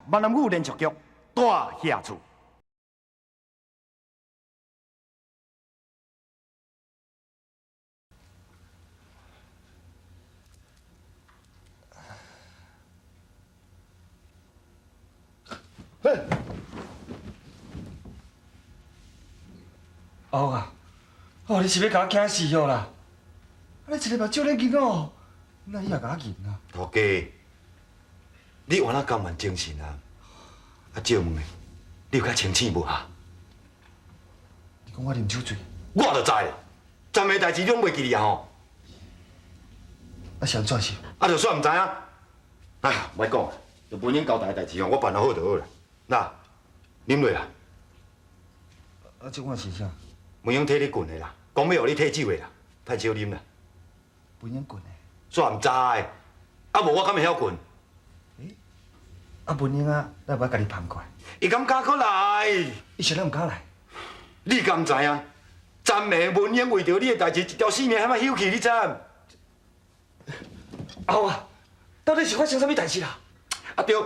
闽南语连续剧《大侠厝》。阿福啊，哦，你是欲共我惊死哦啦！啊，你一个目睭咧银哦，那你也共我银啊？头家，你原来甘愿精神啊？啊，借问咧，你有较清醒无啊？你讲我啉酒醉？我就知，昨暝代志你拢袂记哩啊吼？啊，是按怎是？啊，就算毋知影。哎呀，莫讲，就文英交代的代志哦，我办得好就好啦。那，啉落啦。啊，这款是啥？文英替你灌的啦，讲欲予你退酒的啦，太少啉啦。文英灌的？煞毋知，啊无我敢会晓灌？欸，啊文英啊，咱欲共伊捧过来？伊敢敢阁来？伊啥人毋敢来？你敢知影？昨暝文英为著你的代志，一条性命还欲休去，你知？阿福啊，到底是发生啥物代志啦？啊对。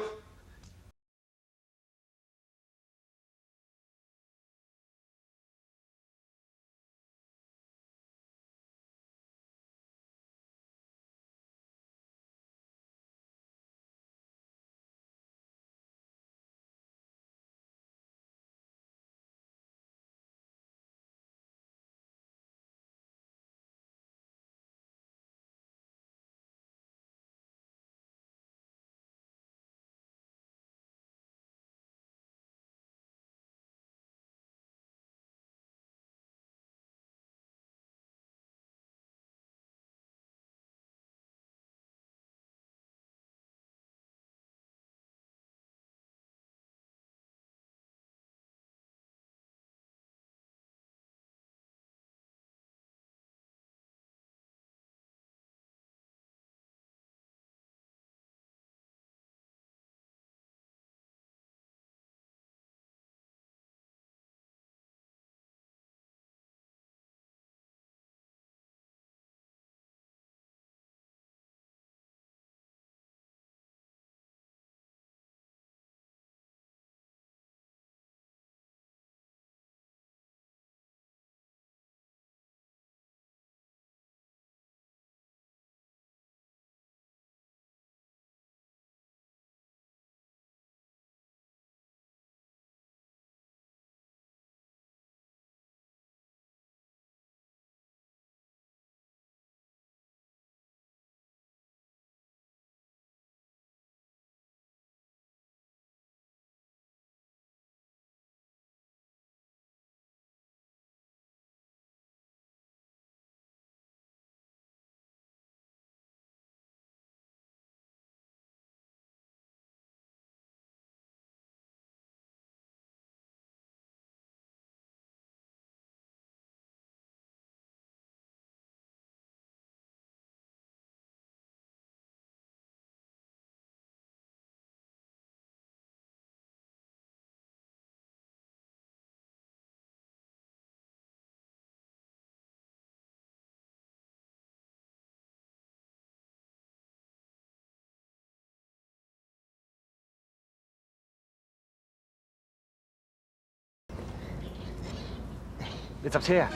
二十七啊，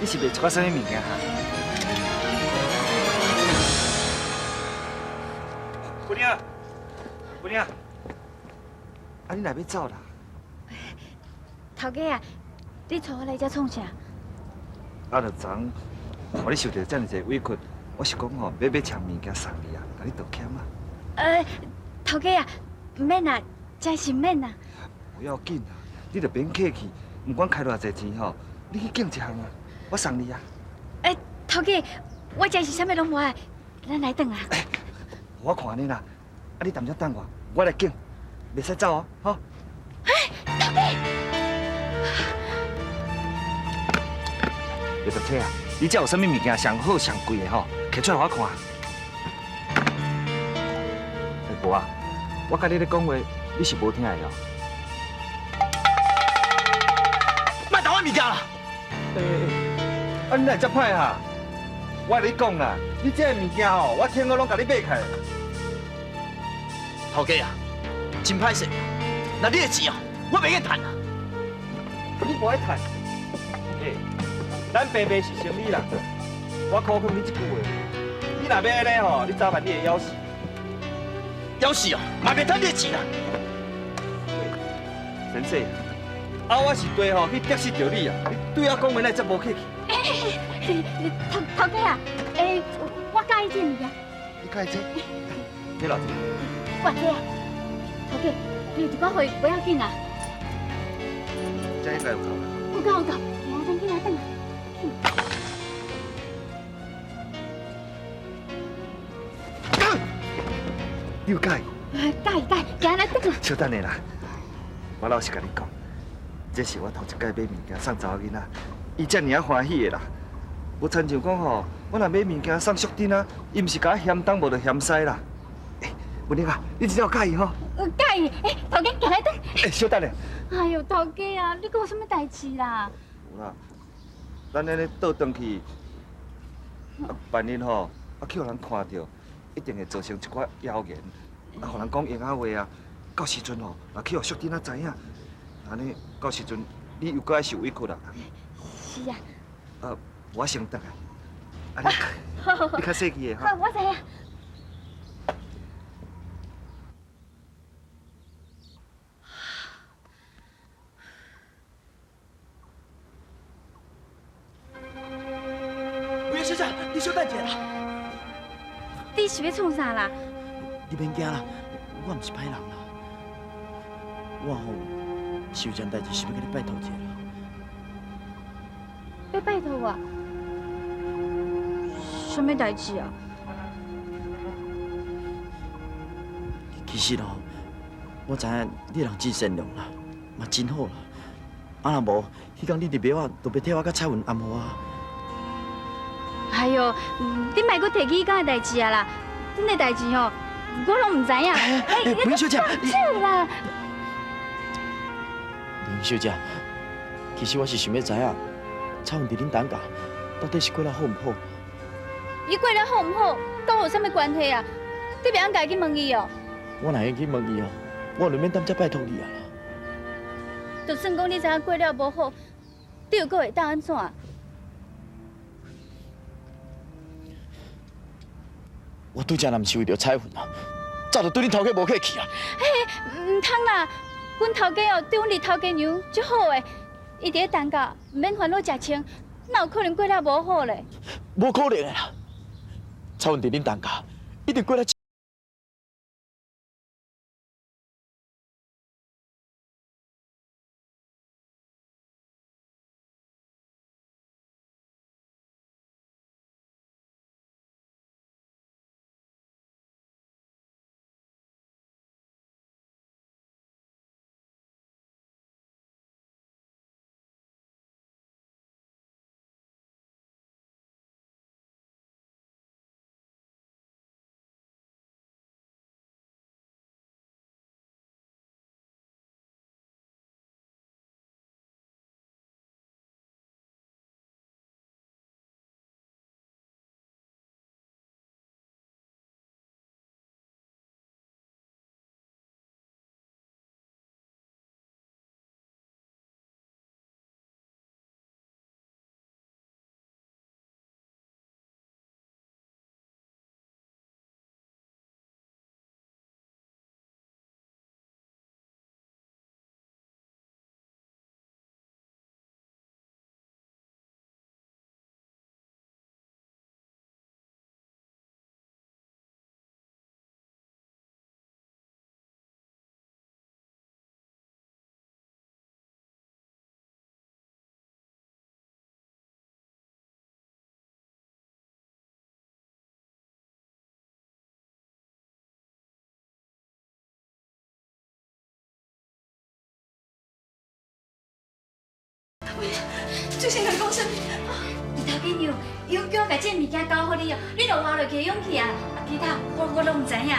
你是卖一寡啥物物件哈？姑娘，姑娘，啊，你若欲走啦？头家啊，你带我来遮创啥？啊，就昨予你受著遮尔济委屈，我是讲吼，欲买项物件送你啊，共你道歉啊。头家啊，毋免啦，真是毋免啦。无要紧啦，你著免客气，毋管开偌济钱吼。你去拣一项啊，我送你啊。欸，头家，我真是啥物拢无爱，咱来转啊。欸，我看你啦，啊，你踮遮等我，我来拣，袂使走哦，吼。欸，头家。27啊，你遮有啥物物件上好上贵的吼？摕出来予我看。欸，无啊，我佮你咧讲话，你是无听的哦。莫动我物件啦！欸欸，啊，你哪会遮歹哈？我共你讲啦，你这个物件吼，我听我拢共你买起来。头家啊，真歹勢，那你的錢哦，我袂願趁啊。你無愛趁？欸，咱爸爸是生意人，我苦勸你一句話，你若欲按呢吼，你早晚你會枵死。枵死哦，嘛袂趁你的錢啊！先生，啊，我是對吼去得失著你啊！你對我講話哪會遮無客氣？欸，頭頭家啊，欸，我佮意這物件。你佮意這？你偌濟？偌濟啊？頭家，你有一寡貨不要緊啦。這應該有夠啦。有夠有夠，行，咱緊來轉來。你有佮意？佮意佮意，行來轉來。稍等下啦，我老實共你講，這是我頭一擺買物件送查某囡仔，伊遮爾仔歡喜的啦。無親像講吼，我若買物件送淑珍啊，伊毋是共我嫌東無就嫌西啦。欸，文玲啊，你真正有佮意吼？有佮意，欸，頭家行來轉。欸，稍等下。哎喲，頭家啊，你閣有啥物代誌啦？有啦，咱按呢倒轉去，啊，萬一吼，啊去予人看著，一定會造成一寡謠言，啊，予人講閒仔話啊。到時陣吼，若去予淑珍仔知影，按呢到時陣你又閣愛受委屈啦。是啊。啊，我先轉來，啊你，你較細氣的哈。好，我知影。文小姐，你小等一下啦。你是欲創啥啦？你免驚啦，我毋是歹人啦。我吼是有件代誌想欲共你拜託一下啦。欲拜託我？啥物代誌啊？其實吼，我知影你人真善良啦，嘛真好啦。啊，若無，彼工你佇廟仔就袂替我佮彩雲暗號啊。哎喲，你莫閣提起彼工的代誌啊啦！恁的代誌吼，我攏毋知影。欸，文小姐，放手啦！文小姐，其實我是想欲知影，彩雲佇恁擔家到底是過了好毋好？伊過了好毋好，佮我有啥物關係啊？你袂用家己去問伊哦。我哪會去問伊哦？我就免踮遮拜託你啊啦。就算講你知影過了無好，你又閣會當按怎？我拄才若毋是為著彩雲啊，早就對恁頭家無客氣啊！嘿，毋通啦！阮頭家哦，對阮二頭家娘足好的，伊佇咧陳家毋免煩惱食穿，哪有可能過了無好咧？無可能的啦！彩雲佇恁陳家，一定過了。最先来講啥物？二頭家娘，伊有叫我共這个物件交予你哦，你就活落去的勇氣啊！啊，其他我攏毋知影。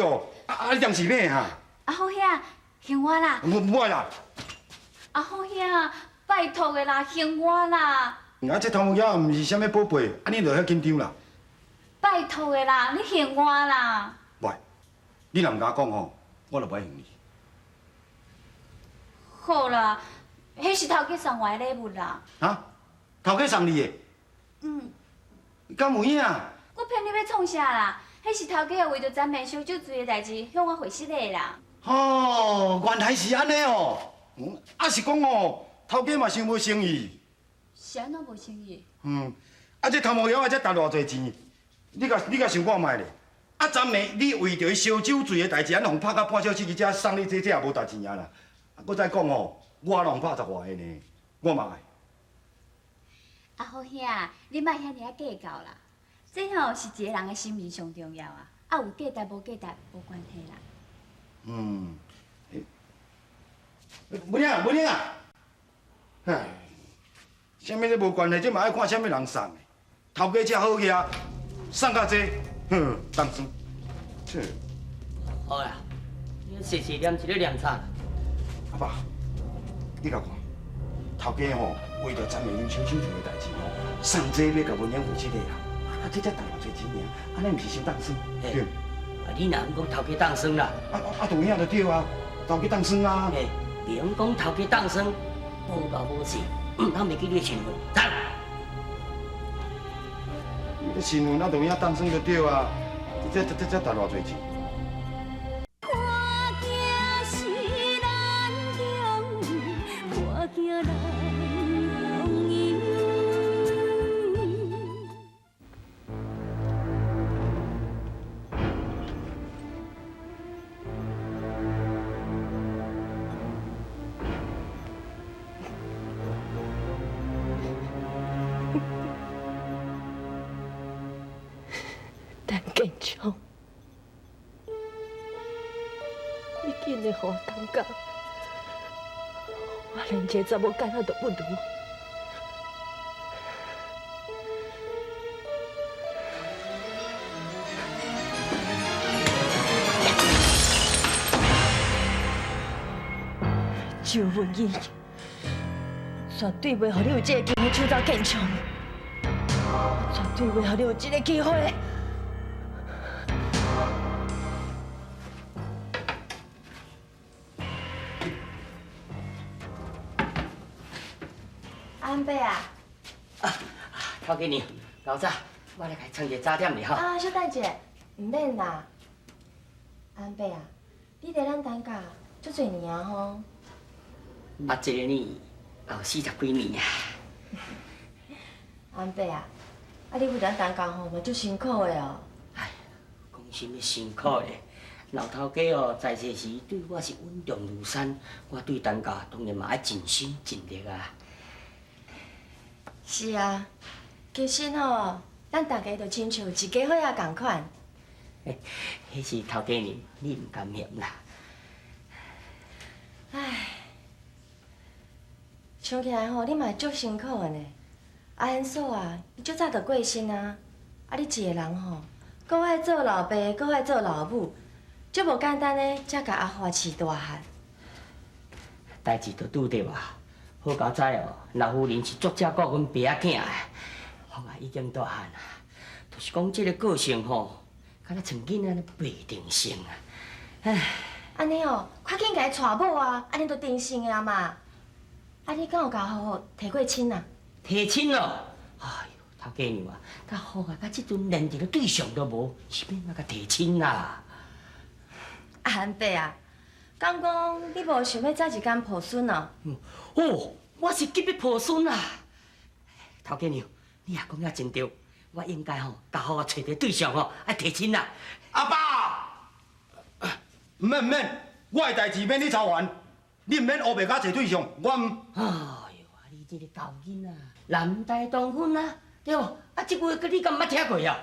哦，啊你当是咩哈？阿虎兄，还我啦！我无爱啦。阿虎兄，拜托的啦，还我啦！啊，这头毛仔毋是啥物宝贝，啊你就遐紧张啦。拜托的啦，你还我啦！喂，你若毋共我讲吼，我就无爱还你。好啦，彼是头家送我的礼物啦。啊？头家送你的？嗯。敢有影？我骗你欲创啥啦？彼是头家为著咱妹烧酒醉的代志，向我回失礼啦。哦，原来是按呢哦。啊是讲哦，头家嘛伤无诚意。是按怎无诚意？嗯，啊这头毛药啊，才值偌济钱？你共想看觅咧？啊，昨暝你为著伊烧酒醉的代志，按予拍甲半小死去，才送你这，这也无代钱啊啦。啊，阁再讲哦，我拢拍十外个呢，我嘛爱。阿虎兄，你莫遐尔仔计较啦。这吼是一个人的心灵上重要啊，啊有价值无价值无关系啦。嗯，文英啊，文英啊，唉，啥物都无关系，这嘛爱看啥物人送的。头家遮好额，送甲这，哼，当算。切。好啦，你细细念一个念啥？阿爸，你共看，头家吼为著昨暝啉烧酒醉的代志吼，送这欲共文英回这个啦。啊，这才值偌济钱尔，按呢毋是伤当算？对。啊，你若毋讲头家当算啦？啊，就有影就对啊，头家当算啊。嘿，袂用讲头家当算，无够无势，毋通袂记你的身份。走。你的身份啊，就有影当算就对啊，这才值偌济钱？破镜是难中，破镜难逢迎。陈建昌，你竟然予我感觉，我连一个查某囡仔都不如。周文英，绝对袂予你有这个机会抢走建昌，绝对袂予你有这个机会。阿伯啊，啊，头家娘，老早，我来共你创一个早点哩吼。啊，小等一下，毋免啦。阿伯啊，你伫咱担家足济年啊吼。啊，这个年有40几年啊。阿伯啊，啊你为咱担家吼嘛足辛苦的哦。哎，讲啥物辛苦咧？老头家哦，在世时对我是恩重如山，我对担家当然嘛爱尽心尽力啊。是啊，其实吼，咱大家就亲像一家伙仔仝款。彼是头家娘，你毋甘嫌啦。唉，想起来吼，你嘛足辛苦的呢。阿贤嫂啊，伊足早就过身啊。啊，你一个人吼，阁爱做老爸，阁爱做老母，足无简单的，才共阿华饲大汉。代志都拄著啊。好佳哉哦，老夫人是足照顾阮爸仔囝的，福啊已经大汉啊，就是讲这个个性吼，敢若像囡仔呢袂定性啊。唉，按呢哦，快紧共伊娶某啊，按呢就定性的啊嘛。啊，你敢有共好好提过亲啊？提亲咯？哎哟，头家娘啊，甲好啊，甲这阵连一个对象都无，是欲按怎共提亲啊？阿韩伯啊，敢讲你无想欲早一工抱孙哦？哦，我是急欲抱孙啊！头家娘，你也讲得真对，我应该吼，共好啊揣一个对象吼，爱提亲啦。阿爸，毋免毋免，我的代志免你操烦，你毋免乌白共揣对象，我毋。哎哟，啊你这个狗囡仔，男大当婚啊，对无？啊，这句话你敢毋捌听过啊？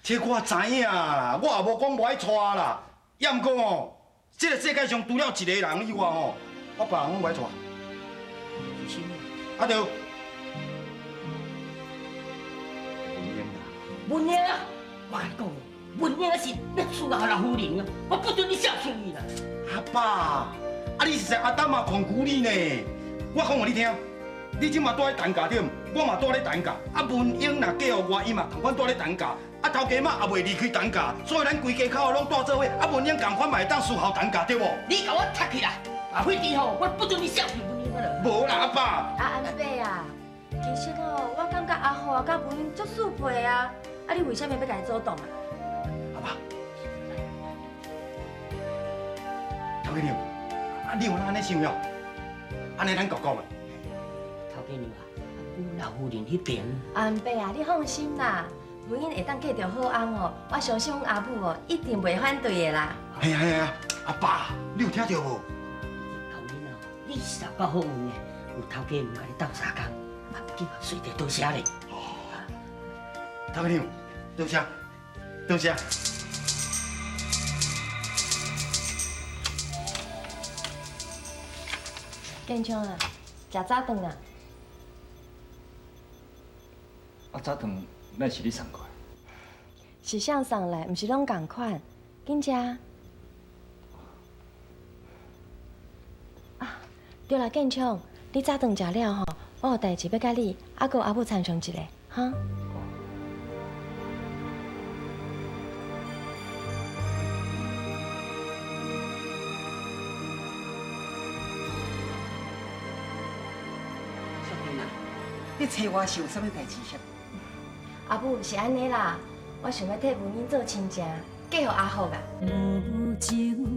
这我知影啦，我也无讲无爱娶啦，也毋过吼，这个世界上除了一个人以外吼，我别人拢无爱娶。是啥物？啊对。文英啦。文英啊，我共你讲哦，文英是欲输予老夫人啊，我不准你孝顺伊啦。阿爸，啊你是说阿当嘛控股你呢？我讲予你听，你这马住咧担架对毋？我嘛住咧担架。啊文英若嫁予我，伊嘛仝款住咧担架。啊头家妈也袂离开担架，所以咱规家口拢住做伙。啊文英仝款嘛会当侍候担架对无？你共我踢起来！阿辉弟吼，我不准你孝顺文英啊啦。无啦，阿爸。啊安伯啊，其实吼，我感觉阿虎啊佮文英足速配啊，啊你为啥物欲共伊阻挡啊？阿爸，头家娘，啊你有哪按呢想哟？按呢咱讲讲的。头家娘啊，阮老夫人彼边。安伯啊，你放心啦，文英会当嫁著好翁哦，我相信阮阿母哦一定袂反对的啦。嘿啊嘿啊，阿爸，你有听著无？头囡仔，你实够好运的，有头家娘共你斗相共，啊，紧随地多谢咧。头家娘，多谢，多谢。建昌啊，食早顿啦。啊，早顿哪是你送过来？是谁送来，毋是拢仝款，紧食。啊，对啦，建昌，你早顿食了吼，我有代志欲佮你，啊，阁有阿母参详一下，哈。淑萍啊，你揣我是有啥物代志啥？阿母是按呢啦，我想欲替文英做亲情，嫁予阿福啊。无情